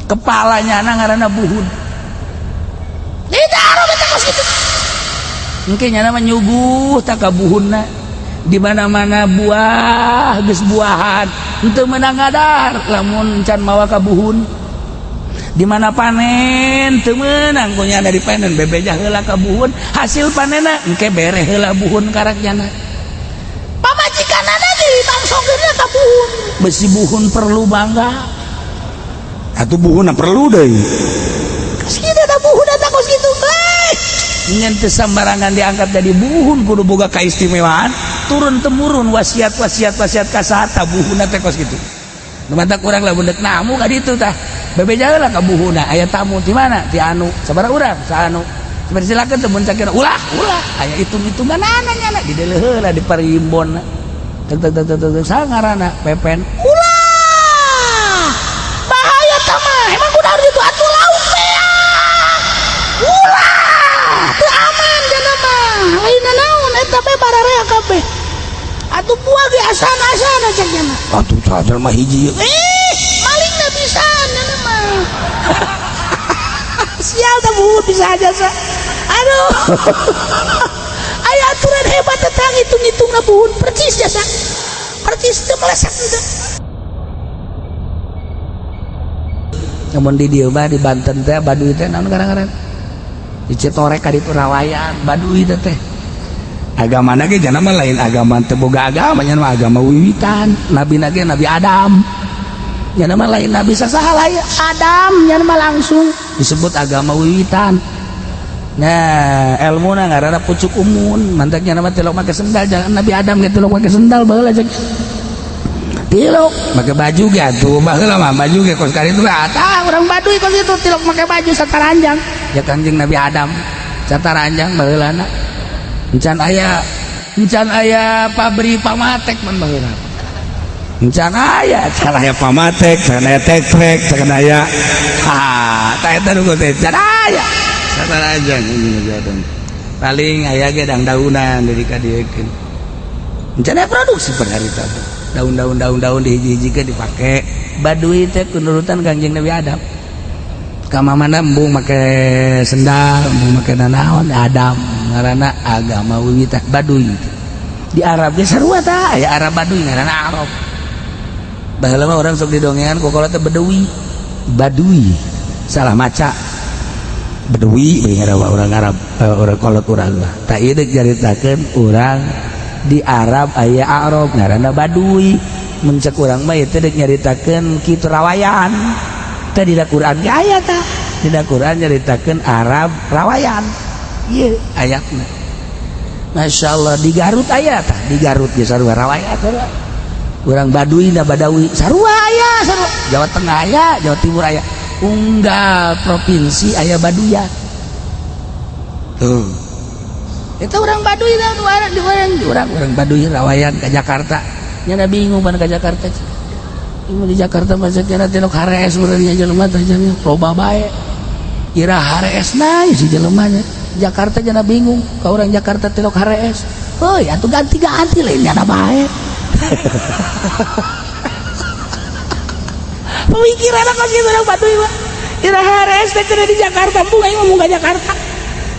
Kepalanya anak ngaranna buhun. Ditaruh eta kos kitu. Engke nyana mah nyuguh tak ka buhunna. Di mana-mana buah geus buahan, henteu meunang ngadar lamun can mawa ka buhun. Di mana panen teu meunang ku nyana dipanen bebeja heula ka buhun, hasil panenna engke bere heula buhun karak nyana. Pamajikanana dibangsongkeunna ka buhun. Besi buhun perlu bangga. Atuh buhunna perlu deui. Kos kitu da buhun eta kos kitu. Ngan teu sambarangan diangkat jadi buhun kudu boga kaistimewaan turun temurun wasiat wasiat wasiat ka saha buhunna teh kos kitu. Nu matak urang lah dek namu ka ditu tah. Bebeja heula ka buhunna, aya tamu di mana? Ti anu. Sabaraha urang? Saanu. Silakan teu mun cakira ulah ulah aya hitung-hitunganana nyana dideuleu heula di parimbonna. Tek tek tek tek tek sangarana pepen. Ulah! Bahaya tah mah. Emang kudu harus itu atuh lauk beak. Ulah! Teu aman jana mah. Lain naon eta bae bararea kabeh. Atuh buah ge asan-asana cek nya mah. Atuh sadar mah hiji. Eh, malingna bisa nyana mah. Sial tah buhun bisa aja sa. Aduh. Aya aturan hebat tentang hitung-hitungna buhun percis jasa. Percis teu meleset teu. Namun di dieu mah di Banten teh Baduy teh naon kadang-kadang di Citorek ka ditu rawayan Baduy teh teh. Agama ge jana mah lain agama teu boga agama nya mah agama wiwitan. Nabi ge Nabi Adam. Nya mah lain nabi sasaha lain Adam nya mah langsung disebut agama wiwitan. Nah, elmuna ngaranna pucuk umun, mantaknya nama tilok make sendal, jangan Nabi Adam ge tilok make sendal baheula cek. Tilok make baju ge atuh baheula mah baju ge kos kali itu tah urang Baduy kos itu tilok make baju sataranjang. Ya Kangjeng Nabi Adam sataranjang baheulana. Encan aya pabrik pamatek man baheula. Encan aya, can aya pamatek, can aya tek-trek, can aya ha, tah eta nu teh can aya. Sataranjang paling aya ge dang-daunan dari kadieukeun. Encan aya produksi per hari tadi. Daun-daun daun-daun dihiji-hijikeun dipake. Baduy teh kunurutan Kangjeng Nabi Adam. Ka mana embung make sendal, embung make nanaon Adam ngaranna agama wiwitan Baduy. Di Arab ge sarua tah, aya Arab Baduy ngaranna Arab. Baheula mah urang sok didongengan ku kolot teh Beduwi. Baduy. Salah maca. Beduwi we ngaranna urang Arab, urang kolot urang mah. Tah ieu deuk nyaritakeun urang di Arab aya Arab ngaranna Baduy. Mun cek urang mah ieu teh deuk nyaritakeun kitu rawayan. Teh dina Quran ge aya tah. Dina Quran nyaritakeun Arab rawayan. Ieu ayatna. Masya Allah di Garut aya tah, di Garut ge sarua rawayan sarua. Urang Baduy na Badawi sarua aya sarua. Jawa Tengah aya, Jawa Timur aya. Unggal provinsi aya Baduyan. Tuh. Itu orang Baduy dah, orang di orang di orang orang Baduy rawayan ke Jakarta. Nya bingung pan ke Jakarta. Ini di Jakarta mah kira tilok harees urangnya jelema teh nya loba bae. Ira harees na si jelema nya. Jakarta jana bingung ka orang Jakarta tilok harees. Heuy atuh ganti-ganti lain nyana bae. Pemikiran kos kitu urang Baduy mah. Ira harees teh cenah di Jakarta, embung aing ngomong ka Jakarta.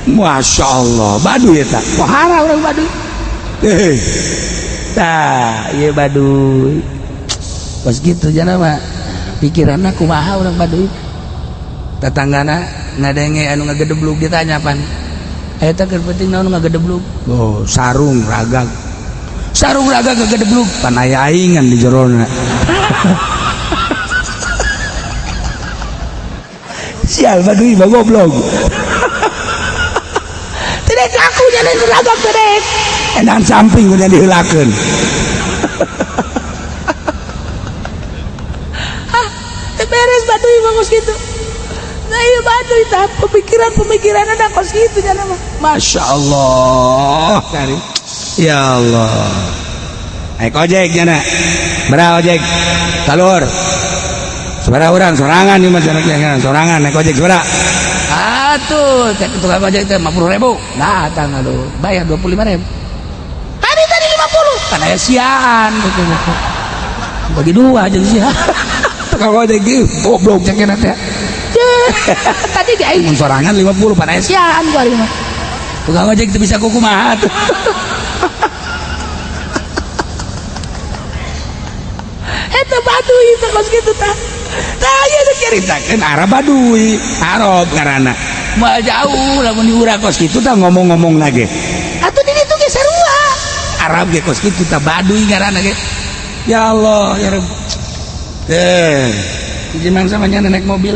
Masya Allah, Baduy eta. Pohara urang Baduy. Tah, ieu Baduy. Kos kitu jana mah pikiranna kumaha urang Baduy. Tetanggana ngadenge anu ngagedeblug ditanya pan. Eta keur penting naon ngagedeblug? Oh, sarung ragag. Sarung ragag ngagedeblug pan aya aingan di jerona. Sial Baduy mah goblok. Tidak aku jalan ragag teh. Edan samping udah diheulakeun. Hah, teu beres Baduy mah kos kitu. Nah, iya Baduy tah pemikiran-pemikiran ada kos kitu jana mah. Masya Allah. Kari. Ya Allah. Naik ojek jana. Berapa ojek? Talur. Sabaraha urang sorangan ieu mah jarak sorangan naik ojek sabaraha? Atuh, cek tukang ojek teh 50.000. Datang aduh, bayar 25.000. Tadi tadi 50. Kan aya siaan. Bagi dua jeung sia. Tukang ojek ge goblok cek teh. Tadi di aing mun sorangan 50 panesian ku ari mah. Tukang ojek teu bisa kukumaha tuh. Eta Baduy teh kos kitu tah. Tah ieu teh caritakeun Arab Baduy, Arab ngaranna. Moal jauh lamun diurang kos kitu tah ngomong-ngomong ge. Atuh di ditu ge sarua. Arab ge kos kitu tah Baduy ngaranna ge. Ya Allah, ya Rabb. Hiji mangsa mah naik mobil.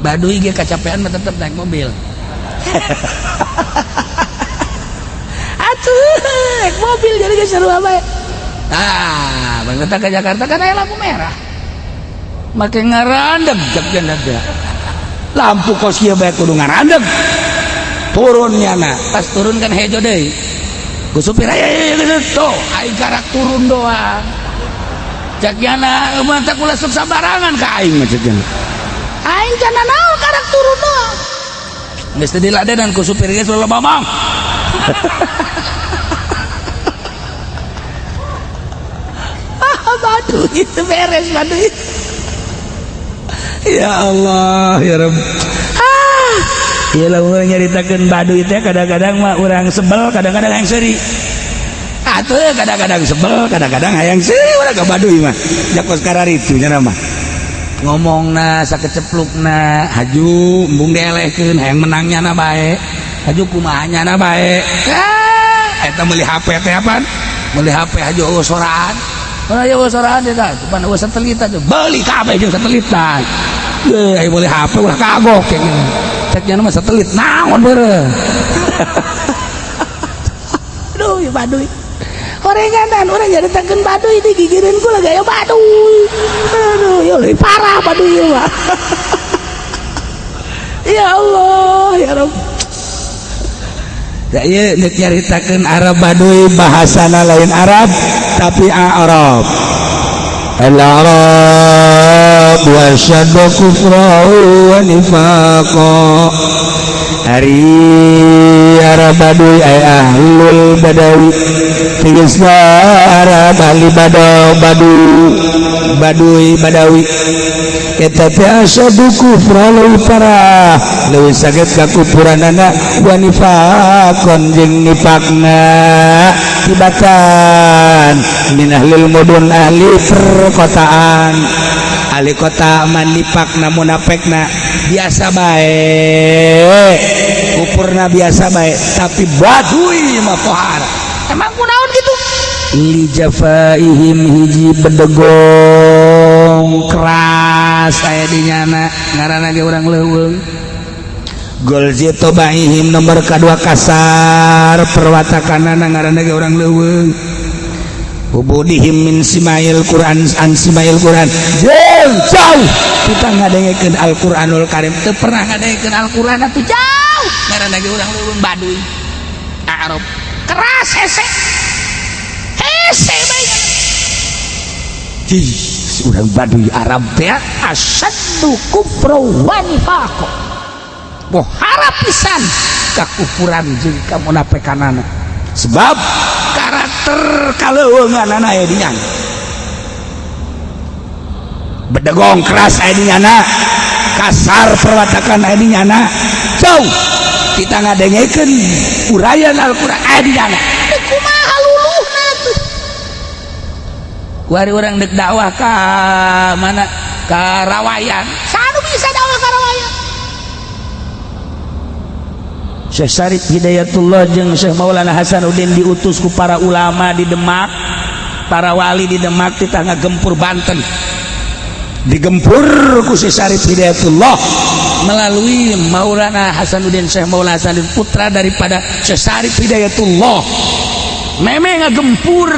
Baduy ge kacapean mah tetep naik mobil. Atuh, naik mobil jadi ge sarua bae. Ah, bang ke Jakarta kan aya lampu merah. Make ngarandeg cek janda teh. Lampu kos kieu bae kudu ngarandeg. Turun nyana, pas turun kan hejo deui. Ku supir aya tuh, aing karak turun doang. Cek jana mah teh ulah sok sabarangan ka aing mah cek jana. Aing can naon karak turun doang. Geus teu diladenan ku supir geus ulah ngomong. Baduy itu beres Baduy. Ya Allah ya Rabb. Ah, ieu lamun nyaritakeun Baduy teh kadang-kadang mah urang sebel, kadang-kadang hayang seuri. Atuh kadang-kadang sebel, kadang-kadang hayang seuri urang ka Baduy mah. Jakos kararitu nya mah. Ngomongna sakeceplukna haju embung dielehkeun hayang menangnya na bae. Haju kumaha nya na bae. Ah, eta meuli HP teh apaan? Meuli HP haju eueuh soraan. Ora ya soraan eta, cuman eueuh satelit aja. Beli kabeh jeung satelit. Ge aya meuli HP ulah kagok kayak gini. Cek nya mah satelit naon beureum. Aduh, ya Baduy. Horenganan urang nyaritakeun Baduy digigireun ku lagi aya Baduy. Aduh, ya leuwih parah Baduy mah. Ya Allah, ya Rabb. Ya ieu deuk nyaritakeun Arab Baduy bahasana lain Arab tapi Arab. Al-Arab wa syaddu kufra wa nifaqa. Ari Arab Baduy ay ahlul badawi. Tegasna Arab ahli badaw Baduy Baduy Badawi. Eta teh asyaddu kufra leuwih parah leuwih saged kakufuranana wa nifaqon jeung nifaqna tibatan min ahlil mudun ahli perkotaan ahli kota man nifaqna munafekna biasa bae kufurna biasa bae tapi Baduy mah pohara emang kunaon gitu li jafaihim hiji bedegong keras aya di nyana ngaranna ge urang leuweung golzi tobaihim nomor kadua kasar perwatakanana ngaranna ge urang leuweung ubudihim min simail Quran an simail Quran jeung jauh kita ngadengekeun Al-Qur'anul Karim teu pernah ngadengekeun Al-Qur'an atuh jauh ngaranna ge urang leuweung Baduy Arab keras hese hese bae. Urang Baduy Arab teh asyaddu kufra wa nifaq. Bohara pisan kakufuran jeung kamunafikanana. Sebab karakter kaleuweunganana aya di nyana. Bedegong keras aya di nyana, kasar perwatakan aya di nyana. Jauh kita ngadengekeun uraian Al-Qur'an aya di nyana. Kumaha luluhna tuh? Kuari urang dek dakwah ka mana? Ka Rawayan. Sanu bisa dakwah ka Rawayan. Syekh Syarif Hidayatullah jeung Syekh Maulana Hasanuddin diutus ku para ulama di Demak, para wali di Demak titah ngagempur Banten. Digempur ku Syekh Syarif Hidayatullah melalui Maulana Hasanuddin, Syekh Maulana Hasanuddin putra daripada Syekh Syarif Hidayatullah. Meme ngagempur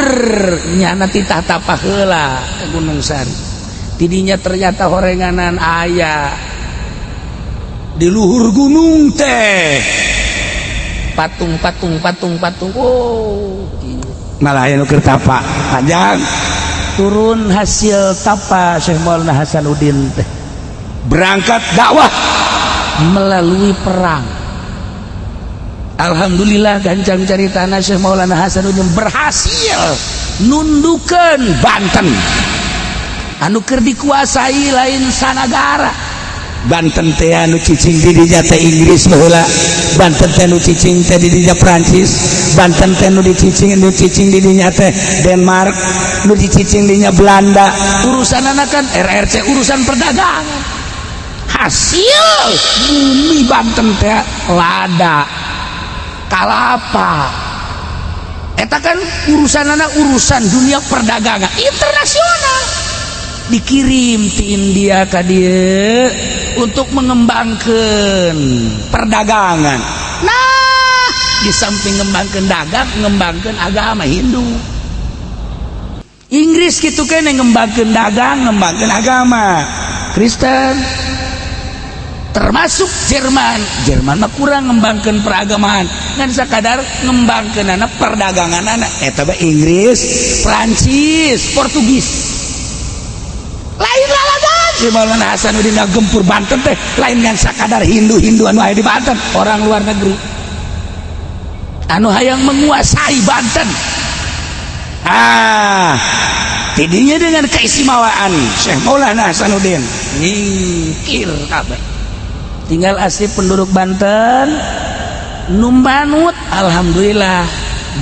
nyana titah tapah heula ke Gunung Sari. Tidinya ternyata horenganan aya di luhur gunung teh patung patung patung patung. Oh, malah aya nu keur tapa panjang turun hasil tapa Syekh Maulana Hasanuddin teh berangkat dakwah melalui perang. Alhamdulillah gancang caritana Syekh Maulana Hasanuddin berhasil nundukan Banten. Anu keur dikuasai lain sanagara. Banten teh anu cicing di dinya teh Inggris baheula, Banten teh nu cicing teh di dinya Prancis, Banten teh nu dicicing, nu cicing di dinya teh Denmark, nu dicicing dinya Belanda. Urusan anak kan RRC, urusan perdagangan. Hasil bumi Banten teh lada, kalapa. Eta kan urusan anak, urusan dunia perdagangan internasional, dikirim di India ka dieu untuk mengembangkan perdagangan. Nah, di samping ngembangkan dagang, ngembangkan agama Hindu. Inggris gitu kan, ngembangkan dagang, ngembangkan agama Kristen, termasuk Jerman. Jerman mah kurang ngembangkan peragamaan dan sekadar ngembangkan anak perdagangan anak. Eta Inggris, Prancis, Portugis lain lalagan. Si Maulana Hasanuddin gempur Banten teh lain ngan sakadar Hindu-Hindu anu aya di Banten, orang luar negeri anu hayang menguasai Banten. Ah, tidinya dengan keistimewaan Syekh Maulana Hasanuddin nyingkir kabeh, tinggal asli penduduk Banten nu manut. Alhamdulillah,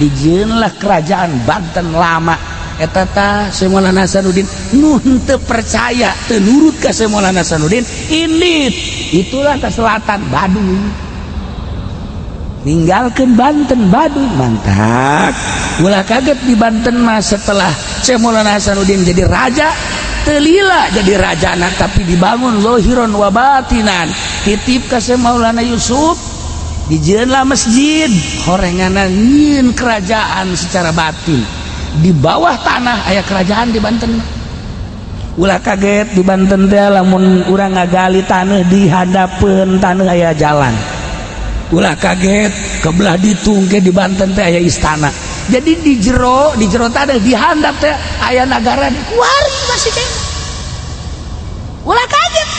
dijieunlah kerajaan Banten lama eta. Tah, Syekh Maulana Hasanuddin nu henteu percaya, teu nurut ka Syekh Maulana Hasanuddin, indit itulah ke selatan, Baduy, ninggalkan Banten, Baduy. Mantap. Ulah kaget, di Banten mah setelah Syekh Maulana Hasanuddin jadi raja, teu lila jadi raja, nah, tapi dibangun zahiron wa batinan. Titip ka Syekh Maulana Yusuf, dijieunlah masjid horenganan, nyieun kerajaan secara batin. Di bawah tanah aya kerajaan di Banten. Ulah kaget, di Banten teh lamun urang ngagali tanah, di hadapeun tanah aya jalan. Ulah kaget, kebelah ditung ke di Banten teh aya istana. Jadi di jero tanah, di handap teh aya nagara kuari masih keneh. Ulah kaget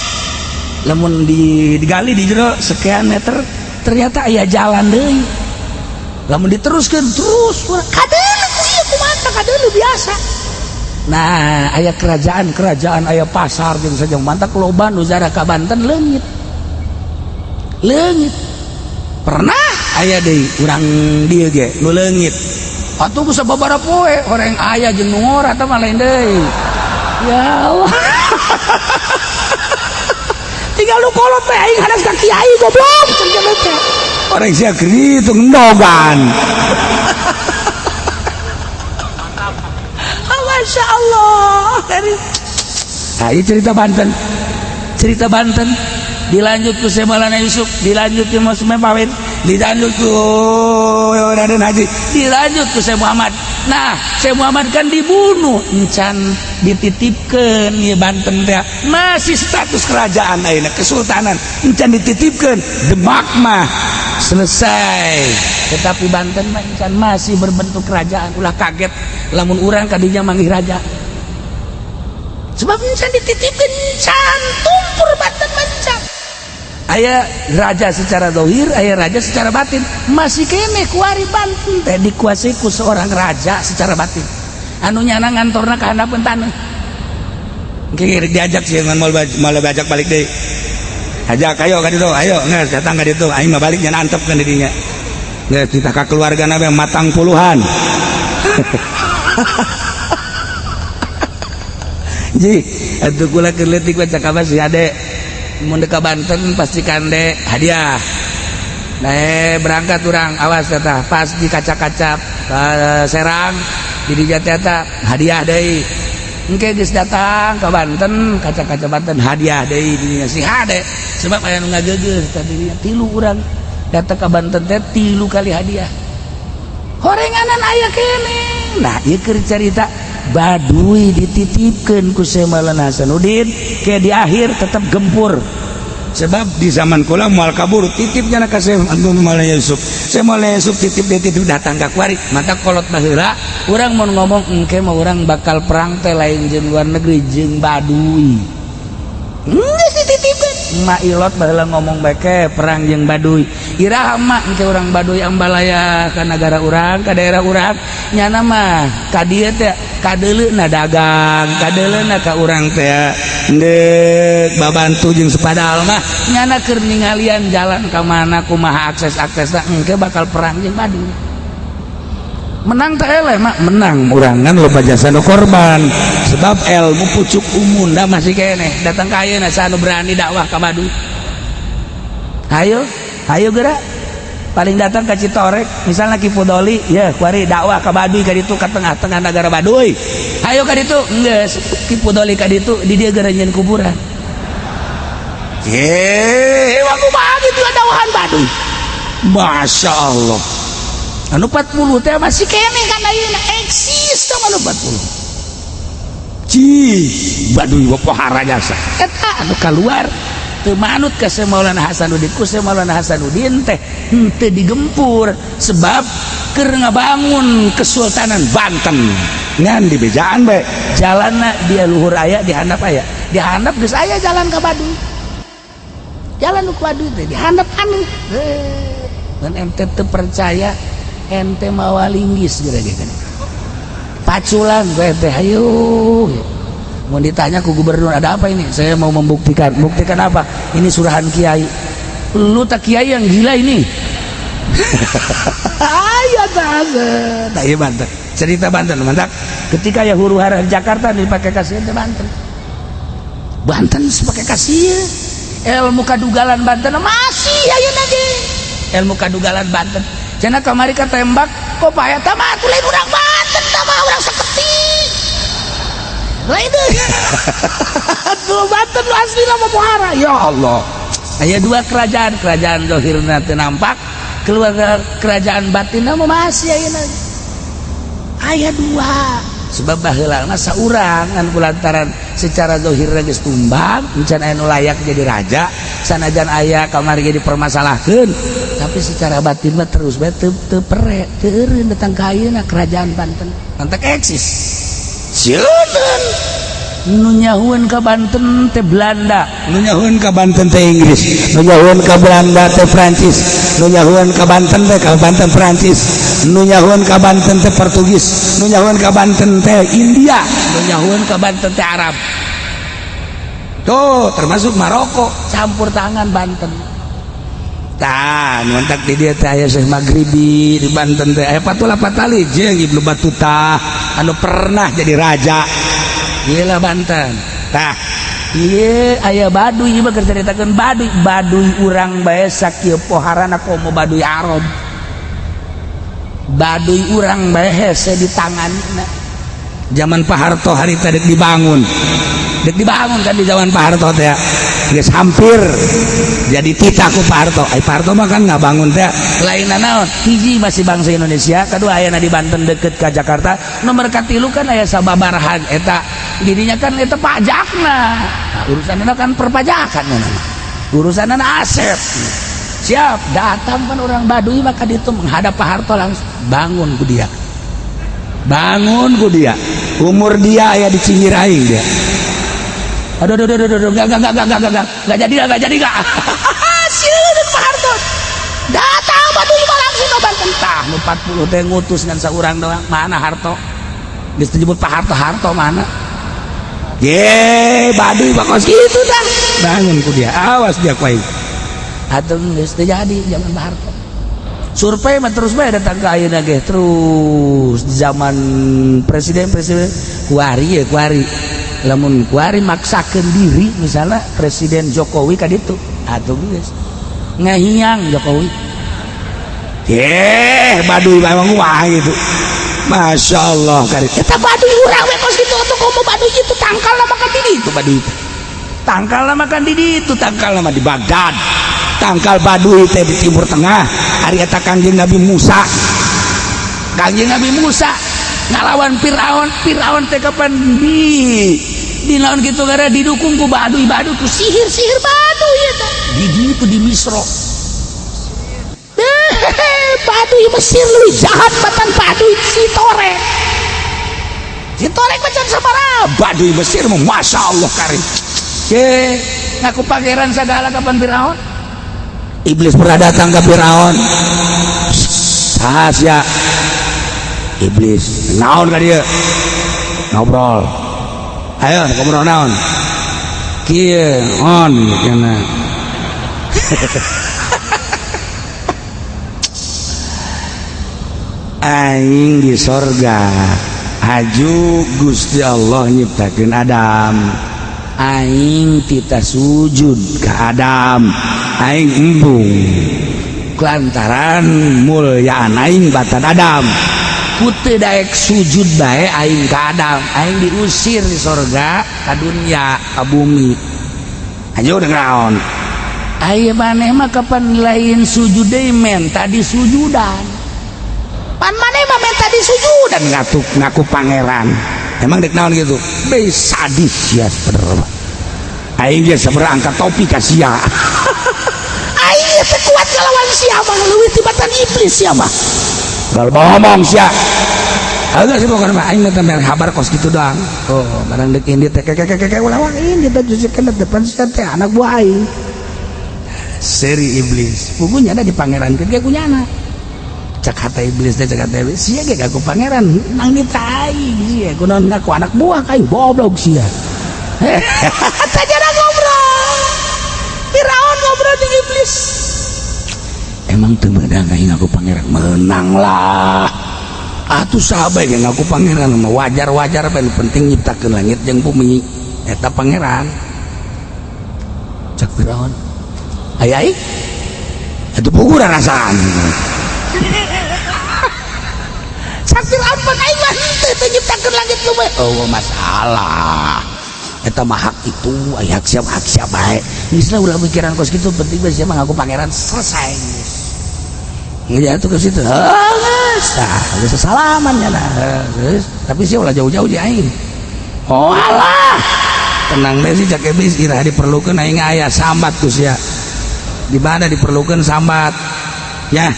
lamun digali di jero sekian meter, ternyata aya jalan deui. Lamun diteruskan terus kadeuleu ku ieu, kumaha kadeuleu biasa. Nah, aya kerajaan-kerajaan, aya pasar jeung saja. Mantak loba nu ziarah ka Banten leungit leungit. Pernah aya deui urang dieu ge nu leungit atuh ku sababaraha poe. Orang aya jeung nu ngora tah mah lain deui. Ya Allah, tinggal lu kolot teh, aing hadas ka kiai, goblok cenah teh. Orang sia itu ngendogan. Masya Allah. Nah, ini cerita Banten, cerita Banten dilanjut ku Syekh Maulana Yusuf, dilanjut ku Mas Pawin, dilanjut ku Raden Haji, dilanjut ku Syekh Muhammad. Nah, Syekh Muhammad kan dibunuh, encan dititipkan ya. Banten teh masih status kerajaan ayeuna, kesultanan, encan dititipkan. Demak mah selesai, tetapi Banten mah encan, masih berbentuk kerajaan. Ulah kaget lamun urang kadinya manggih raja, sebab encan dititipkan, encan tumpur Banten mah encan aya raja secara dohir, aya raja secara batin. Masih keneh kuari Banten teh dikuasai ku seorang raja secara batin anu nyana ngantorna ka handapeun taneuh. Engke diajak sih ngan mau mau bajak balik deui. Ajak, ayo ka ditu, ayo geus datang ka ditu. Aing mah balik nya antep kan didinya. Geus kita ka keluarga nabe matang puluhan. Ji, atuh kula keur leutik baca kabar si ade mun ka Banten pasti kande hadiah. Nah, berangkat urang, awas tah, pas di kaca-kaca Serang di dinya teh hadiah deui. Engke geus datang ke Banten, kaca-kaca Banten hadiah deui di dinya si hade, sebab aya nu ngageugeuh tadi tilu urang datang ke Banten teh tilu kali hadiah, horenganan aya keneh. Nah, ieu keur carita Baduy dititipkeun ku Syekh Maulana Hasanuddin, ke di akhir tetap gempur. Sebab di zaman kula moal kabur titipnya ka Syekh Maulana Yusuf. Syekh Maulana Yusuf titip, dia titip datang ka kuari. Mata kolot baheula urang mau ngomong, engke mah urang bakal perang teh lain jeung luar negeri, jeung Baduy. Geus dititipkeun. Mak Ilot baheula ngomong beke perang jeung Baduy. Iraha, Mak, engke urang Baduy ambalaya ka negara urang, ka daerah urang? Nyana mah ka dieu teh kadeuleuna dagang, kadeuleuna ka urang teh ndek babantu jeung sepadal mah nyana keur ningalian jalan ka mana, kumaha akses-aksesna. Engke bakal perang jeung Baduy. Menang teh eleh, Mak, menang urangan loba jasa nu korban, sebab ilmu pucuk umunda masih keneh datang ka ayeuna. Saha nu berani dakwah ka Baduy? Hayo, hayo gerak, paling datang ke Citorek misalnya. Ki Fudoli ya kuari dakwah ka Baduy ka ditu, ka tengah-tengah negara Baduy. Hayo ka ditu. Geus Ki Fudoli ka ditu, di dieu geura nyieun kuburan. Ye, waktu gitu dakwahan Baduy. Masya Allah. Anu 40 teh masih keneh kan ayeuna eksis teh anu 40. Cih, Baduy pohara jasa. Eta anu keluar teu manut ka Syekh Maulana Hasanuddin. Ku Syekh Maulana Hasanuddin teh henteu digempur sebab keur ngabangun Kesultanan Banten. Ngan di bejaan bae. Jalanna dia luhur aya, di handap aya. Di handap geus aya jalan ka Baduy. Jalan nu ka Baduy teh di handap aneh. Dan ente teu percaya, ente mawa linggis geura ge paculan gue teh. Ayo, mau ditanya ku gubernur, "Ada apa ini?" "Saya mau membuktikan." "Buktikan apa?" "Ini surahan kiai." "Lu tak kiai yang gila ini." Ayo tah. Nah, iya Banten, cerita Banten mantap. Ketika ya huru hara di Jakarta dipakai kasih teh Banten, Banten sebagai kasih ilmu kadugalan Banten masih ayeuna ge. Ilmu kadugalan Banten cenah kamari tembak kok paya tah mah lain urang Banten, tah mah urang saketik lain deh tuh. Banten lu asli nama Muhara. Ya Allah, aya dua kerajaan, kerajaan dohirna teu nampak, keluarga kerajaan batin mah masih ayeuna aya dua. Sebab baheula mah saurang, ngan kulantaran secara zahirna geus tumbang, encan aya nu layak jadi raja, sanajan aya kamari ge dipermasalahkeun, tapi secara batin mah terus bae teu teu pere teu eureun datang ka ayeuna kerajaan Banten mantak eksis. Sieun nu nyahueun ka Banten teh Belanda. Nu nyahueun ka Banten teh Inggris, nu nyahueun ka Belanda teh Prancis, nu nyahueun ka Banten teh ka Banten Prancis, nu nyahueun ka Banten teh Portugis, nu nyahueun ka Banten teh India, nu nyahueun ka Banten teh Arab. Tuh termasuk Maroko. Campur tangan Banten. Tah, nu mantak di dieu teh aya Syekh Maghribi, di Banten teh aya Patula Patali jeung Ibnu Battuta anu pernah jadi raja. Gila Banten. Tah. Iya, aya Baduy. Ieu mah keur caritakeun Baduy. Baduy urang bae sakieu poharana komo Baduy Arab. Baduy urang bae hese di tanganna. Zaman Pak Harto harita dek dibangun. Dek dibangun kan di zaman Pak Harto teh. Geus hampir jadi titah ku Pak Harto. Ai Pak Harto mah kan nggak bangun teh. Lain naon, hiji masih bangsa Indonesia, kedua ayana di Banten deket ke Jakarta, nomor katilu kan aya sababarahan eta dirinya kan eta pajakna. Nah, urusanna kan perpajakan namanya. Urusanna aset. Siap, datang kan orang Baduy maka itu menghadap Pak Harto langsung bangun ku dia. Bangun ku dia. Umur dia aya di cinggir aing dia. Aduh, aduh, aduh, aduh, aduh, enggak jadi, enggak jadi, enggak. Sieun Pak Harto. Datang Baduy mah langsung ke Banten. Tah, nu 40 teh ngutus ngan saurang doang. Mana Harto? Geus disebut Pak Harto, Harto mana? Ye, Baduy bakos gitu dah. Bangun ku dia. Awas dia ku aing. Atuh geus teu jadi zaman Pak Harto. Survei mah terus bae datang ke ayeuna ge terus di zaman presiden-presiden kuari ya kuari. Lamun kuari maksakeun diri misalnya Presiden Jokowi ka ditu, atuh geus ngahiang Jokowi. Ye, Baduy memang wah gitu. Masya Allah kari. Eta Baduy urang we kos kitu atuh komo Baduy itu tangkal makan di ditu Baduy. Tangkal makan di ditu, tangkal mah di Baghdad. Tangkal Baduy teh di Timur Tengah. Ari eta Kangjeng Nabi Musa. Kangjeng Nabi Musa ngalawan Firaun, Firaun teh kapan di lawan gitu gara didukung ku Baduy, Baduy ku sihir-sihir Baduy eta. Di ditu di Misro. Baduy Mesir leuwih jahat batan Baduy Citorek. Citorek macam sabaraha Baduy Mesir mah Masya Allah karim. Ke Ngaku pangeran segala kapan Firaun. Iblis pernah datang ke Firaun. Saha sia? Iblis. Naon ka dieu? Ngobrol. Ayo ngobrol naon? Kieu on kana. Aing di sorga haju Gusti Allah nyiptakeun Adam. Aing tita sujud ka Adam. Aing embung lantaran mulyaan aing batan Adam. Ku teu daek sujud bae aing ka Adam. Aing diusir di sorga ka dunya ka bumi. Haju naon? Aya maneh mah kapan lain sujud deui menta disujudan. Pan maneh mah menta disujudan ngatuk ngaku pangeran. Emang dek naon gitu? Be sadis ya sebenarnya. Aing ge sebenarnya angkat topi ka sia. Aing teh kuat ngalawan sia mah leuwih tibatan iblis sia mah. Gal ngomong sia. Agak sih pokoknya mah aing mah teh habar kos gitu doang. Oh, barang dek indi teh keke ulah indi teh jusikeun depan sia teh anak buah aing. Seri iblis. Pugunya ada di pangeran ge kunyana. Cak hata iblis teh cak hata iblis sia ge ngaku pangeran nang ditai sia kunaon ngaku anak buah ka aing goblok sia. Tah jara ngobrol. Firaun ngobrol jeung iblis. Emang teu meunang aing ngaku pangeran? Menang lah. Atuh saha bae ge ngaku pangeran mah wajar-wajar bae, penting nyiptakeun langit jeung bumi eta pangeran. Cak Firaun, aya aing atuh puguh rasaan. Cak Firaun pan aing mah henteu teu nyiptakeun langit bumi. Oh masalah. Eta mah hak itu, aya hak siap bae. Geus lah ulah mikiran kos kitu, penting bae sia mah ngaku pangeran selesai. Ya tuh ke situ. Geus tah, geus salaman ya lah. Geus, tapi sia ulah jauh-jauh di aing. Oh alah. Tenang deh sih cak iblis iraha diperlukeun aing aya sambat ku sia. Di mana diperlukeun sambat. Ya.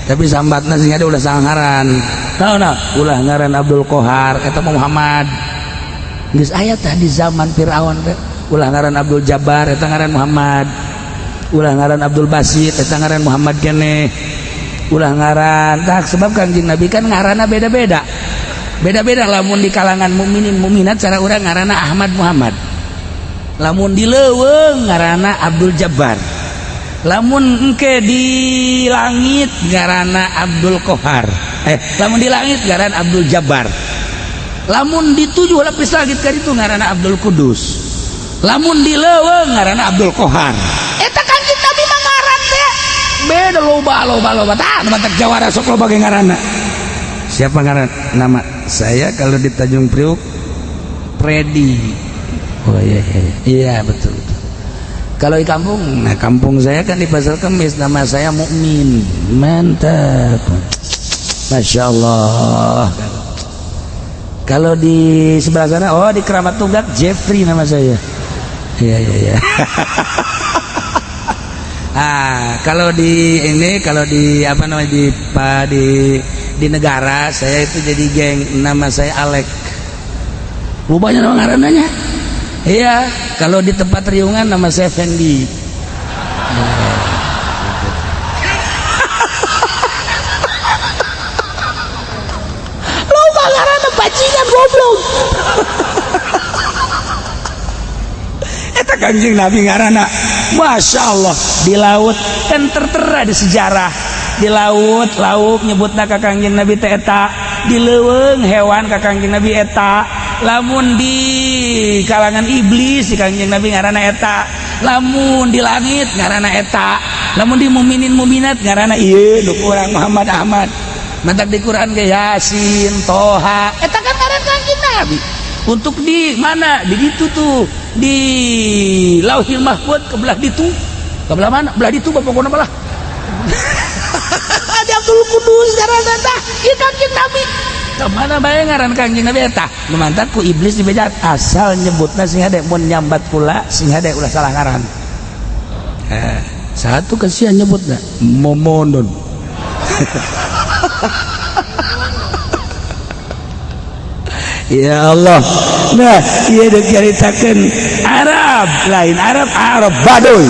Tapi sambatna sing ada ulah sangaran. Naon nah, ulah ngaran Abdul Kohar eta Muhammad. Geus aya tah di zaman Firaun teh ulah ngaran Abdul Jabbar eta ngaran Muhammad. Ulah ngaran Abdul Basit eta ngaran Muhammad keneh. Ulah ngaran tah sebab Kangjeng Nabi kan ngaranna beda-beda. Beda-beda lamun di kalangan mukminin mukminat cara urang ngaranna Ahmad Muhammad. Lamun di leuweung ngaranna Abdul Jabbar. Lamun engke di langit ngaranna Abdul Kohar. Lamun di langit ngaran Abdul Jabbar. Lamun di tujuh lapis langit kan itu ngaranna Abdul Kudus. Lamun di leuweung ngaranna Abdul Kohar. Eta Kangjeng Nabi mah ngaran teh beda loba tah nu matak jawara sok loba ge ngaranna. Siapa ngaran? Nama saya kalau di Tanjung Priuk Predi. Oh iya iya iya betul betul. Kalau di kampung, nah kampung saya kan di Pasar Kemis, nama saya Mukmin. Mantap. Masya Allah. Kalau di sebelah sana, oh di Keramat Tunggak Jeffrey nama saya. Iya iya iya. Ah, kalau di ini, kalau di apa namanya di negara saya itu jadi geng, nama saya Alek. Rubahnya nama ngarananya. Iya, kalau di tempat riungan nama saya Fendi. Loba ngaranna bajingan goblok. Eta Kangjeng Nabi ngaranna Masya Allah. Di laut kan tertera di sejarah. Di laut lauk nyebutna ka Kangjeng Nabi teh eta, di leuweung hewan ka Kangjeng Nabi eta. Lamun di kalangan iblis di Kangjeng Nabi ngaranna eta, lamun di langit ngaranna eta, lamun di mukminin mukminat ngaranna ieu nu urang Muhammad Ahmad. Mantak di Quran ge Yasin, Toha, eta kan ngaran Kangjeng Nabi. Untuk di mana? Di ditu tuh, di Lauhil Mahfud ke belah ditu. Ke belah mana? Belah ditu pokokna belah. Di Abdul Kudus ngaranna tah, ieu Kangjeng Nabi. Kemana bae ngaran Kangjeng Nabi eta? Nu mantak ku iblis dibejat asal nyebutna sing hade mun nyambat kula sing hade ulah salah ngaran. Satu kasihan nyebutna Momonon. Ya Allah. Nah, ieu deuk caritakeun Arab, lain Arab, Arab Baduy.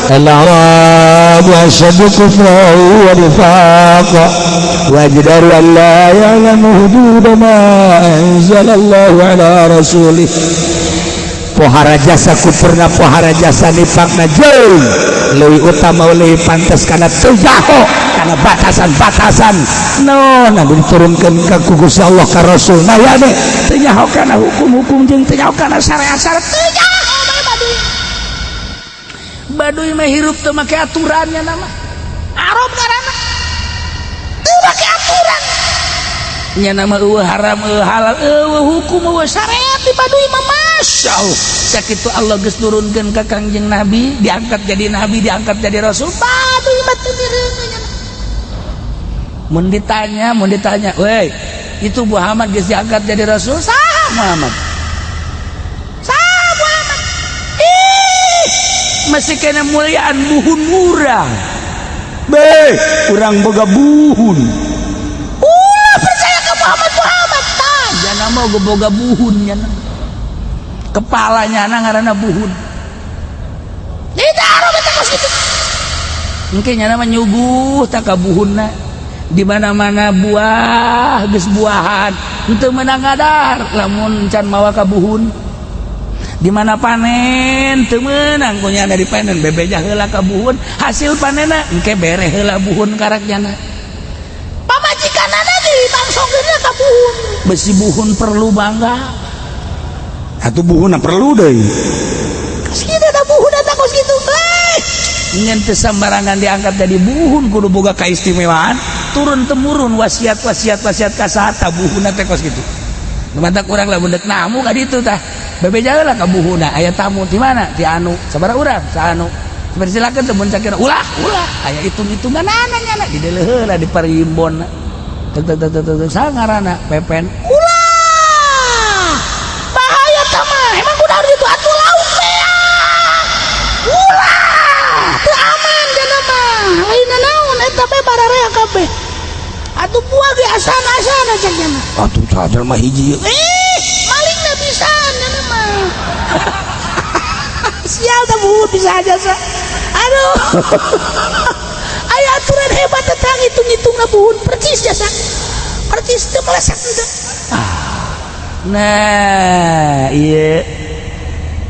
الأعراب أشد كفرا ونفاقا وأجدر أن لا يعلم حدود ما أنزل الله على رسوله. Pohara jasa kufurna, pohara jasa nifakna, jauh leuwih utama, leuwih pantas kana teu nyaho kana batasan-batasan no anu diturunkeun ka ku Gusti Allah ka Rasul. Nah, ya deh, teu nyaho kana hukum-hukum jeung teu nyaho kana syariat-syariat, teu nyaho bae. Baduy, Baduy mah hirup teu make aturannya, nama Arab ngaranna teu make aturan nya, nama euweuh haram, euweuh halal, euweuh hukum, euweuh syariat di Baduy mah. Masya Allah, sakitu Allah geus nurunkeun ka Kangjeng Nabi, diangkat jadi nabi, diangkat jadi rasul, Baduy mah teu mireuneuh nya. Mun ditanya, mun ditanya, "Weh, itu Muhammad geus diangkat jadi rasul?" "Saha Muhammad? Saha Muhammad?" Ih, masih kena muliaan buhun murah. Be, urang boga buhun. Ulah percaya ke Muhammad. Muhammad tah jana mau boga buhun nya, kepalanya na ngaranna buhun. Itu Arab eta kos kitu. Engke nya mah nyuguh tak ka buhunna di mana-mana. Buah geus buahan henteu meunang ngadar lamun can mawa ka buhun. Di mana panen teu meunang ku nyana dipanen, bebeja heula ka buhun hasil panenna, engke bere heula buhun karak nyana. Pamajikanana dibangsongkeun ka buhun. Besi buhun perlu bangga. Atuh buhunna perlu deui. Kos kitu da buhun eta kos kitu. Eh, ngan teu sambarangan diangkat jadi buhun, kudu boga kaistimewaan turun temurun, wasiat wasiat wasiat ka saha buhunna teh kos kitu. Nu matak urang lah dek namu ka ditu tah, bebeja heula ka buhunna. "Aya tamu." "Di mana?" "Di anu." "Sabaraha urang?" "Saanu." "Silakan teu mun cakira." "Ulah, ulah, aya hitung-hitungan nyana di deuleu heula di parimbon." Tek tek tek tek tek, saha ngaranna? "Pepen." Ulah. Bahaya tah mah. Emang kudu gitu atuh lauk teh. Ulah, teu aman jana mah. Lain naon eta bae bararea kabeh. Atuh buah ge asana-asana cek nya mah. Atuh sadar mah hiji. Eh, malingna bisa nyana mah. Sial tah buhun bisa aja sa. Aduh. Aya aturan hebat tentang hitung-hitung buhun percis jasa. Percis teu meleset teu. Nah, iya,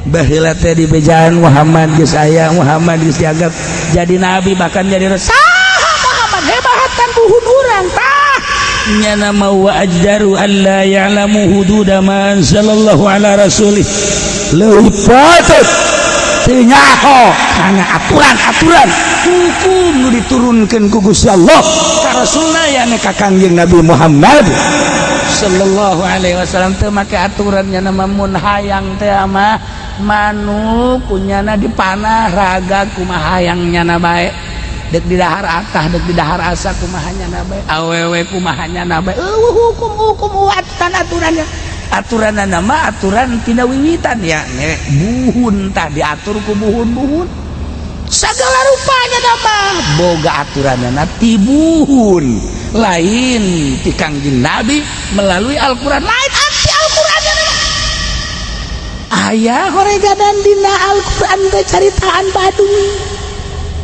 baheula teh di bejaan Muhammad geus aya, Muhammad geus dianggap jadi nabi, bahkan jadi rasul. Saha Muhammad, hebatan buhun urang tah. Nyana ma wa ajdaru alla ya'lamu hududa ma anzalallahu ala rasulih, leuwih patut teu nyaho kana aturan-aturan hukum nu diturunkeun ku Gusti Allah ka Rasulna, yakni ka Kangjeng Nabi Muhammad sallallahu alaihi wasallam. Teu make aturan nya mah. Mun hayang teh mah manuk kunyana dipanah raga kumaha hayang nyana bae, dek di dahar atah, dek di dahar asa, kumaha nyana bae, awewe kumaha nyana bae, Euweuh hukum-hukum, aturan aturannya. Aturan nama aturan tina wiwitan ya ne, buhun tah diatur ku buhun-buhun. Segala rupanya nama boga aturan ti buhun, lain ti Kangjeng Nabi melalui Al-Quran, lain anti Al-Quran. Aya horeganan dina Al-Quran teh caritaan Baduy,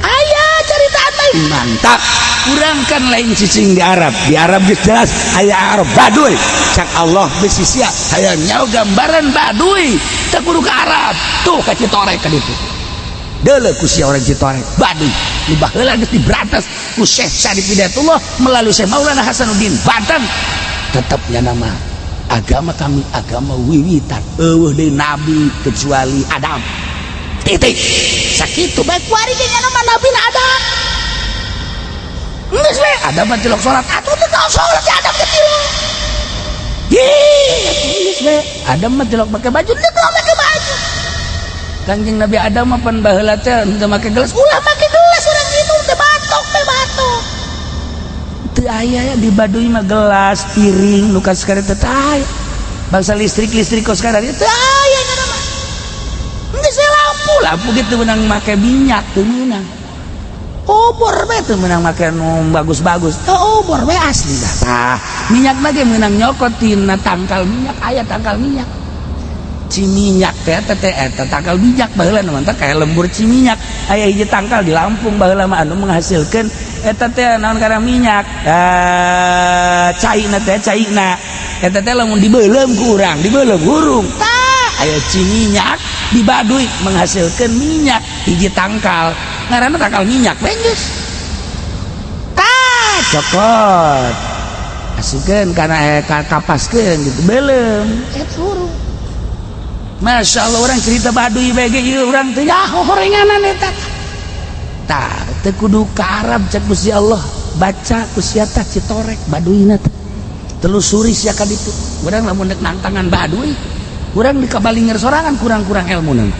aya caritaan lain. Mantap, kurang kan lain cicing di Arab. Di Arab geus jelas aya Arab Baduy. Cak Allah bisi sia hayang nyaho gambaran Baduy teu kudu ke Arab, tuh ka Citorek ka ditu. Deuleu ku sia orang Citorek, Baduy nu baheula geus diberantas ku Syekh Syarif Hidayatullah melalui Syekh Maulana Hasanuddin Banten. Tetapnya nama agama kami agama wiwitan, euweuh deui nabi kecuali Adam, titik. Sakitu. Baik kuari ge nya nama nabi na Adam. Geus we Adam mah tilok salat. Atuh teu tahu salat ya Adam teh tilok. Ih, geus we Adam mah tilok make baju. Teu make baju. Kangjeng Nabi Adam mah pan baheula teh henteu make gelas. Ulah make gelas, urang minum teh batok teh batok. Teu aya di Baduy mah gelas, piring nu sekarang teu aya. Bangsa listrik listrik kos sekarang teu aya nya mah. Geus we lampu. Lampu gitu menang make minyak teu meunang, obor we teu meunang make nu bagus-bagus. Teu obor we asli dah. Tah, Minyak lagi menang nyokot tina tangkal minyak, aya tangkal minyak Ciminyak teh teh eta tangkal minyak baheula nu mantap kayak lembur Ciminyak. Aya hiji tangkal di Lampung baheula mah anu menghasilkan eta teh naon karena minyak, caina teh, caina eta teh lamun dibeuleum ku urang, dibeuleum hurung. Tah, aya Ciminyak di Baduy menghasilkan minyak, hiji tangkal ngaranna tangkal minyak we geus. Tah, cokot, asupkeun kana kapaskeun gitu, beuleum eta hurung. Masya Allah, orang cerita Baduy BG ieu urang teh nyaho horenganan eta. Tah, teu kudu ka Arab, cek Gusti Allah, baca ku sia tah Citorek Baduyna teh. Telusuri sia ka ditu. Urang lamun deuk nangtangan Baduy, urang di kabalinger sorangan kurang-kurang ilmu.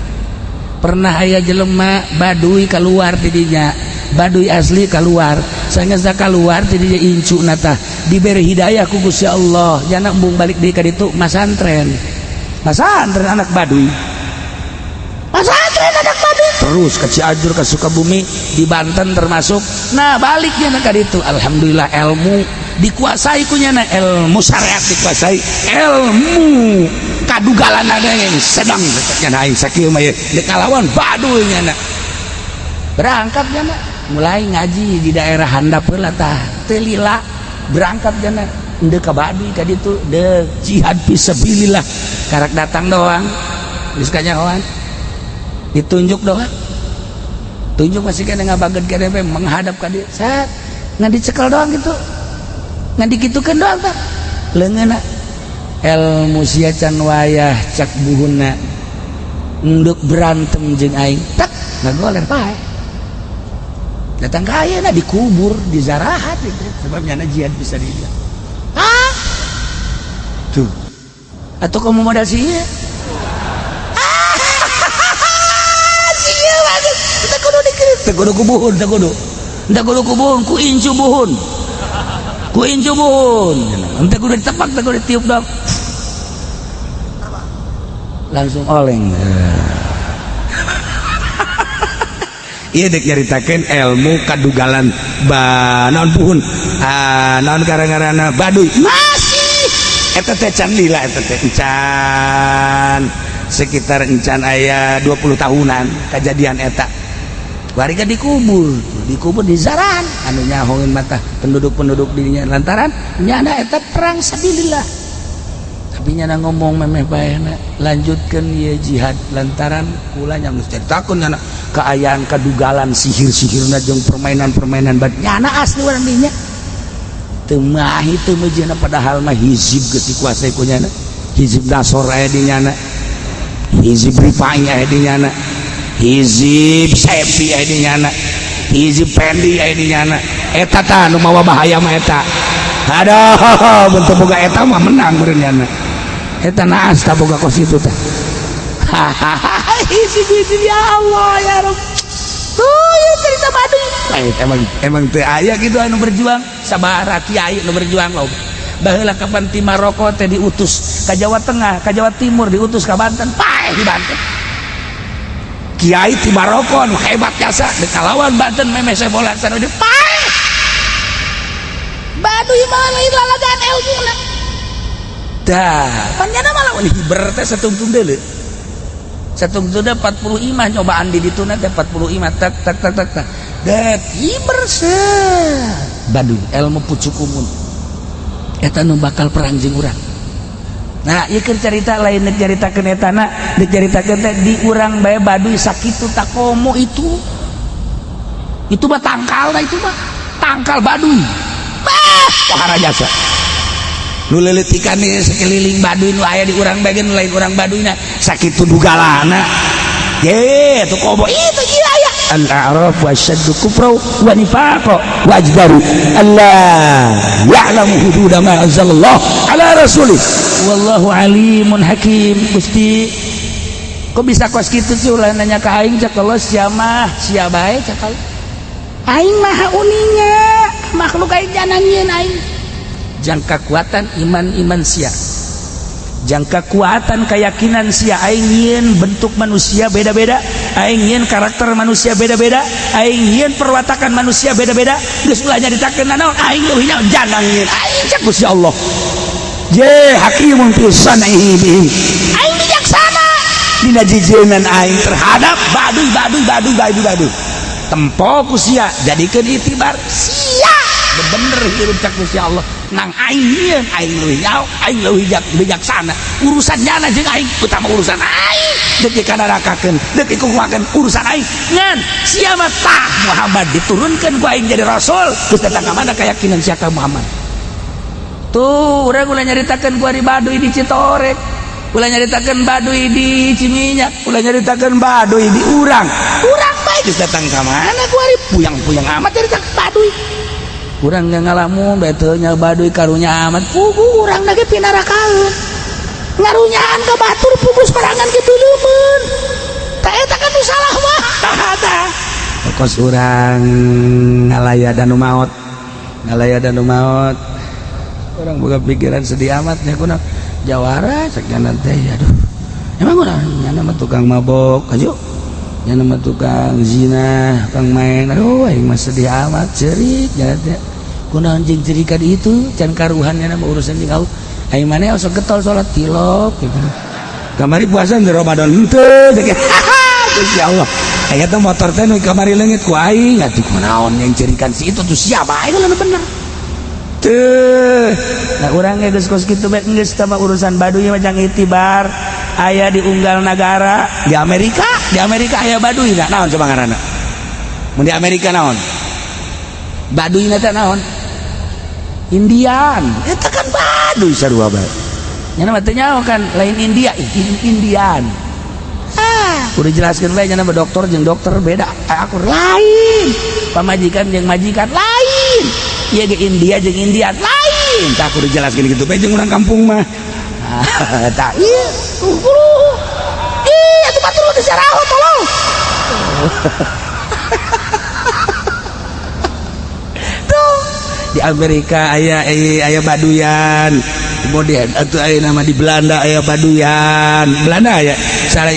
Pernah aya jelema Baduy keluar di dinya, Baduy asli keluar, sanggeus keluar di dinya incu tah diberi hidayah ku Gusti Allah, jana embung balik deui ka ditu masantren. Masantren anak Baduy, masantren anak Baduy terus ke Cianjur, ke Sukabumi, di Banten termasuk. Nah, baliknya ka ditu, alhamdulillah ilmu dikuasai kunya, ilmu syariat dikuasai, ilmu kadugalan ada yang sedang nya aing sakieu mah ye kalawan Baduy nya. Berangkat nya mulai ngaji di daerah handap heula. Tah, teu lila berangkat jana deuk ka Baduy ka ditu, deuk jihad fisabilillah. Karak datang doang geus kanyahoan, ditunjuk doang, tunjuk masih kena ngabaget kene menghadap ka dieu, set ngan dicekel doang gitu, ngan dikitukeun doang. Tah, leungeunna ilmu sia can wayah, cak buhunna endek berantem jeung aing, tak ngagoler pae. Datang ka ayeuna dikubur di zarahat itu sebabnya jihad bisa dibilang. Ah, tuh atau kamu modal sih ah sia banget. Teu kudu dikerit, teu kudu ku buhun, teu kudu, teu kudu ku buhun, ku incu buhun, ku incu buhun. Teu kudu ditepak, teu kudu ditiup dong, langsung oleng. Iya, dek nyaritakeun ilmu kadugalan ba naon puhun, ah, naon karang-karana Baduy masih eta teh can lila, eta teh encan sekitar encan aya 20 tahunan kejadian eta. Warga dikubur, dikubur di zaran anu nyahoeun mata penduduk-penduduk dirinya lantaran nyana eta perang sabilillah, tapi nyana ngomong memeh bae lanjutkan ye jihad lantaran kula yang geus caritakeun nyana keayaan kadugalan sihir-sihirna jeung permainan-permainan bad nyana asli urang dinya teu mahi teu meujeuhna, padahal mah hizib geus dikuasai ku nyana. Hizib Nasor aya di nyana, hizib Rifai aya di nyana, hizib Sepi aya di nyana, hizib Pendi aya di nyana. Eta tah nu mawa bahaya mah eta. Aduh, bentuk boga eta mah menang meureun nyana. Eta naas tak boga kos itu teh. Hahaha, hizib-hizib, ya Allah ya Rabb. Tuh ya cerita Baduy. Emang emang teu aya gitu anu berjuang, sabaraha kiai anu berjuang loh. Baheula kapan ti Maroko teh diutus ka Jawa Tengah, ka Jawa Timur, diutus ka Banten, paeh di Banten. Kiai ti Maroko nu hebat jasa deuk kalawan Banten memeh sebolan sana di paeh. Baduy mah lain lalagaan ilmuna. Dah, panjana malah hiber teh satungtung deuleu. Satungtung 40 imah nyobaan di dituna teh 40 imah, tak tak tak tak tak. Dek hiber se. Baduy ilmu pucuk umun. Eta nu bakal perang jeung urang. Nah, ieu keur carita lain deuk caritakeun etana, deuk caritakeun teh di urang bae Baduy sakitu takomo itu. Itu mah tangkal, nah itu mah tangkal Baduy. Bah, pohara jasa. Nu leuletikan nih sekeliling Baduy nu aya di urang bae nu lain urang Baduyna sakitu dugalana. Ye, tuh komo itu iya ya. Al-a'raf wasyaddu kufra wa nifaqa wa ajdaru alla ya'lamu hududa ma anzalallah ala rasulih. Wallahu alimun hakim. Gusti, kok bisa kos kitu sih? Ulah nanya ka aing, cak Allah, sia mah sia bae, cak Allah. Aing maha uninga makhluk aing, jangan nyieun aing jangka kekuatan iman-iman sia, jangka kekuatan keyakinan sia. Aing nyieun bentuk manusia beda-beda. Aing nyieun karakter manusia beda-beda, aing nyieun perwatakan manusia beda-beda. Geus ulah nyaritakeun naon, aing leuwih nyaho jangan nyieun aing, cek Gusti Allah. Je hakimun fi sanaihi bihim. Aing bijaksana dina jijienan aing terhadap baduy baduy baduy baduy baduy. Tempo ku sia, jadikeun itibar sia. Bener hirup, cek Gusti Allah, nang aing nyieun, aing leuwih nyaho, aing leuwih bijaksana. Urusan nyana jeung aing utama urusan aing deuk dikanarakakeun, deuk dikukuhakeun, urusan aing. Ngan sia mah tah Muhammad diturunkeun ku aing jadi rasul. Geus datang ka mana keyakinan sia ka Muhammad? Tuh, urang ulah nyaritakeun ku ari baduy di Citorek, ulah nyaritakeun baduy di Ciminyak, ulah nyaritakeun baduy di urang. Urang bae. Geus datang ka mana ku ari puyang-puyang amat nyaritakeun baduy? Urang nggak ngalamun betul nya baduy, karunya amat. Pugu urang lagi pinarakaeun, ngarunyaan ka batur, pugu sorangan kitu leumeun. Tah, eta kan nu salah mah. Tah. Kos urang ngalaya dan maot, ngalaya dan maot, urang boga pikiran sedih amat nya. Kuna jawara cek nyana teh? Aduh, emang urang nyana mah tukang mabok aju, nyana mah tukang zina, tukang main. Aduh, aing mah sedih amat, cerik nyana teh. Kunaon jeung cerikan itu? Can karuhan nyana mah urusan jeung Allah. Aing maneh osok getol salat tilok gitu. Kamari puasa di Ramadan henteu. Gusti Allah, aya teh motor teh nu kamari leungit ku aing. Atuh kunaon yang cerikan si itu tuh? Siapa aing nu bener tuh? Nah, urang geus kos kitu bae geus tama urusan baduy mah jang itibar aya di unggal nagara. Di Amerika, di Amerika aya baduy na naon coba ngaranna? Mun di Amerika naon baduy teh? Naon? Indian. Eta kan baduy sarua bae. Nyana mah teu nyaho kan, lain India, Indian. Ah. Udah jelaskeun bae nyana mah, dokter jeung dokter beda. Eh, akur lain, pamajikan jeung majikan lain, ieu ge India jeung Indian lain. Tak udah jelaskeun gitu bae jeung urang kampung mah. Tah, ieu. Tuh, ih, atuh batur teh saraho, tolong. Tuh, di Amerika aya aya baduyan, kemudian atau aya nama di Belanda aya baduyan. Belanda aya salah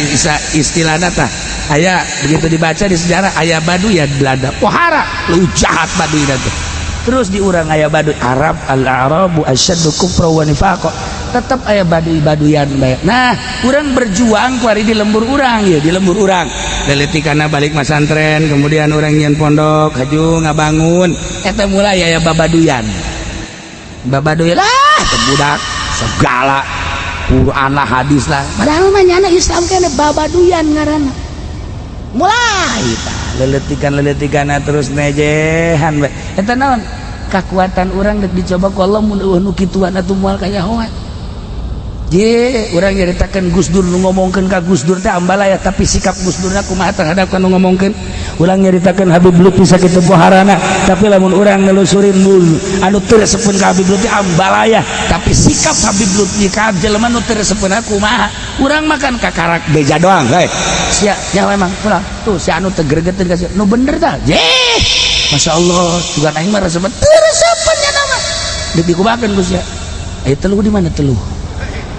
istilahna tah aya, begitu dibaca di sejarah aya baduyan Belanda, pohara lu jahat baduy teh. Terus di urang aya baduy Arab, al-arabu asyaddu kufra wa nifaqa, tetap aya baduy baduyan bae. Nah, urang berjuang kuari di lembur urang ya, di lembur urang leletikana balik masantren, kemudian urang nyian pondok haju ngabangun. Eta mulai aya babaduyan, babaduyan lah, budak segala Quran lah, hadis lah, padahal mah nyana Islam kene babaduyan ngaranna. Mulai tah leletikan leletikan terus nejehan bae. Eta naon kekuatan urang dek dicoba ku Allah? Mun eueuh nu kituan atuh moal kanyahoan. Je urang nyaritakeun Gus Dur, nu ngomongkeun ka Gus Dur teh ambalaya, tapi sikap Gus Durna kumaha terhadap ka nu ngomongkeun? Urang nyaritakeun Habib Lutfi sakitu poharana, tapi lamun urang nelusurin mun anu teu resepeun ka Habib Lutfi ambalaya, tapi sikap Habib Lutfi ka jelema nu teu resepeun kumaha? Urang makan kakarak beja doang hei. Sia nya memang pulang tuh si anu teu gregeteun ka si nu bener tah. Je Masya Allah juga aing mah resepeun teu resepeun nya nama deuk dikumahakeun ku sia? Aya teluh di mana teluh?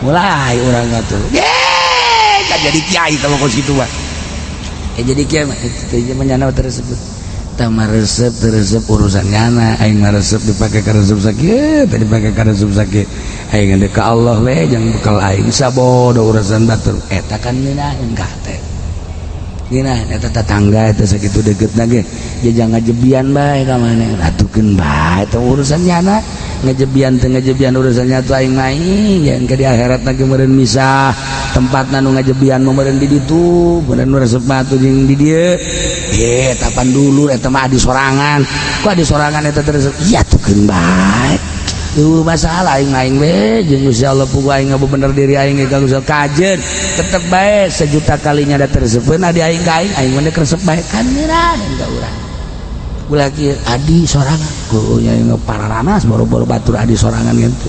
Mulai urang atuh ye kan jadi kiai kalau kos kitu mah. Ya jadi kiai mah itu mah nyana tersebut tah mah resep teu resep urusan nyana. Aing mah resep dipake ka resep sakieu teh, dipake ka resep sakieu, aing geus ka Allah we jeung bekal aing, sabodo urusan batur. Eta kan ngeunaheun ka hate, ngeunaheun eta tetangga eta sakitu deukeutna ge jajang ngajebian bae ka maneh, atukeun bae eta urusan nyana. Ngejebian teu ngejebian urusannya tuh. Aing mah yang ke di akhirat lagi meureun misah tempatna, nu ngajebian mah meureun di ditu, meureun nu resep mah atuh jeung di dieu. Ye tapan dulu eta mah adi sorangan, ku adi sorangan eta terus iya tukeun bae. Duh, masalah aing aing we jeung Gusti Allah. Pugu aing bener diri aing ge ka Gusti Allah kajeun tetep bae. Sejuta kalinya da tersepeun adi aing ka aing, aing mah resep bae kan ngeunaheun ka urang. Ulah kieu adi sorangan ku nya pararanas boro-boro batur adi sorangan gitu.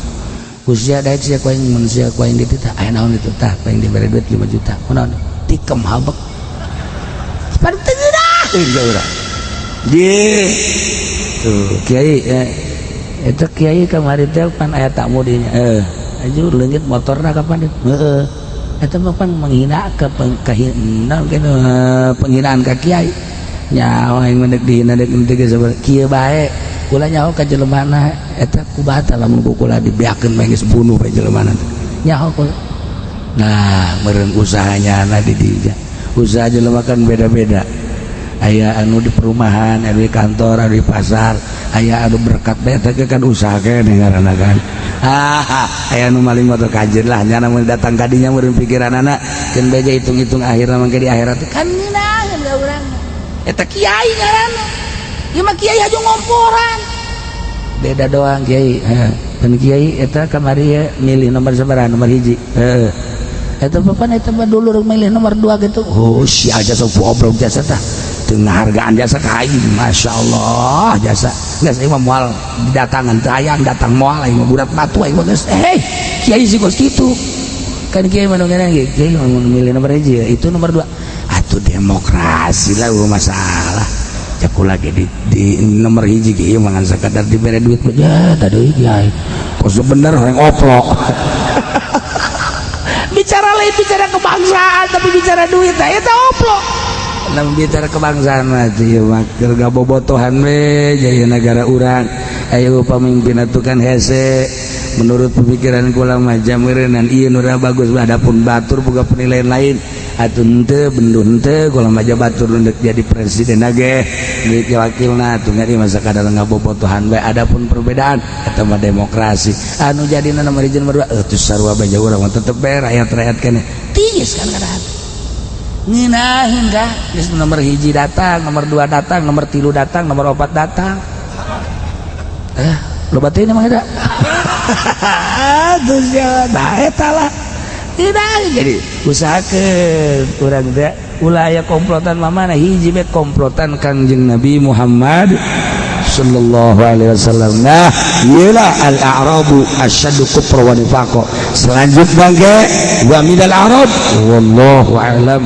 Ku sia daek sia ku aing, mun sia ku aing dititah aya naon itu tah, ku aing dibere duit 5 juta kunaon? Tikem habek. Pan teu ngeunaheun ka urang di tuh kiai eta kiai kamari teh pan aya tamu dinya, aju leungit motorna kapan heeh. Eta mah pan menghina ke penghinaan ka kiai. Nyaho aing mah deuk dihina, deuk henteu geus kieu bae. Kula nyaho ka jelemana eta ku batal, lamun ku kula dibeakeun bae geus bunuh bae jelemana teh. Nyaho kula. Nah, meureun usahanya na di dinya. Usaha jelema kan beda-beda. Aya anu di perumahan, anu di kantor, anu di pasar, aya anu berkat bae teh kan usaha keneh ngaranna kan. Ah, aya anu maling motor kajeun lah nya, mun datang ka dinya meureun pikiranana keun beja hitung-hitung akhirna mangke di akhirat kan ngeunaheun ka urang. Eta kiai ngaranna. Ieu mah kiai hajo ngomporan. Beda doang kiai. Heh, pan kiai eta kamari ya milih nomor sabaraha? Nomor 1. Heeh. Eta papan eta mah dulur milih nomor 2 gitu. Oh, si aja sok goblok jasa tah. Teu ngahargaan jasa ka aing. Masya Allah jasa. Geus aing mah moal didatangan teu hayang datang moal, aing mah budak batu aing mah geus. Eh, kiai sih kos kitu. Kan kiai mah nu ngeunah ge, kiai mah milih nomor 1 ya, itu nomor 2. Atuh demokrasi lah masalah. Cek kula ge di nomor 1 ge ieu mah ngan sakadar dibere duit mah ya tadi kiai. Kos bener orang oplok. Bicara lain bicara kebangsaan tapi bicara duit, nah eta oplok. Lamun bicara kebangsaan mah ieu mah keur gabobotohan we jadi negara urang. Ayo pamimpin atuh kan hese menurut pemikiran kula mah jameureunnan ieu nu bagus, adapun batur boga penilaian lain atuh henteu benduh henteu. Kula mah batur nu jadi presiden ge duit wakilna atuh ngari masa kadar ngabobotohan bae. Adapun perbedaan eta mah demokrasi, anu jadina nomor 1 nomor 2 atuh sarua bae urang mah tetep bae rakyat-rakyat keneh tiis kan kadang ngeunaheun ka geus nomor 1 datang, nomor 2 datang, nomor 3 datang, nomor 4 datang. Eh, loba teh mah eta terus ya. Nah, eta lah tidak jadi usahakeun urang teh ulah aya komplotan mamana, hiji be komplotan Kangjeng Nabi Muhammad sallallahu alaihi wasallam. Nah, iyalah al-a'rabu asyaddu kufra wa nifaqa. Selanjutnya ge wa minal a'rab, wallahu a'lam.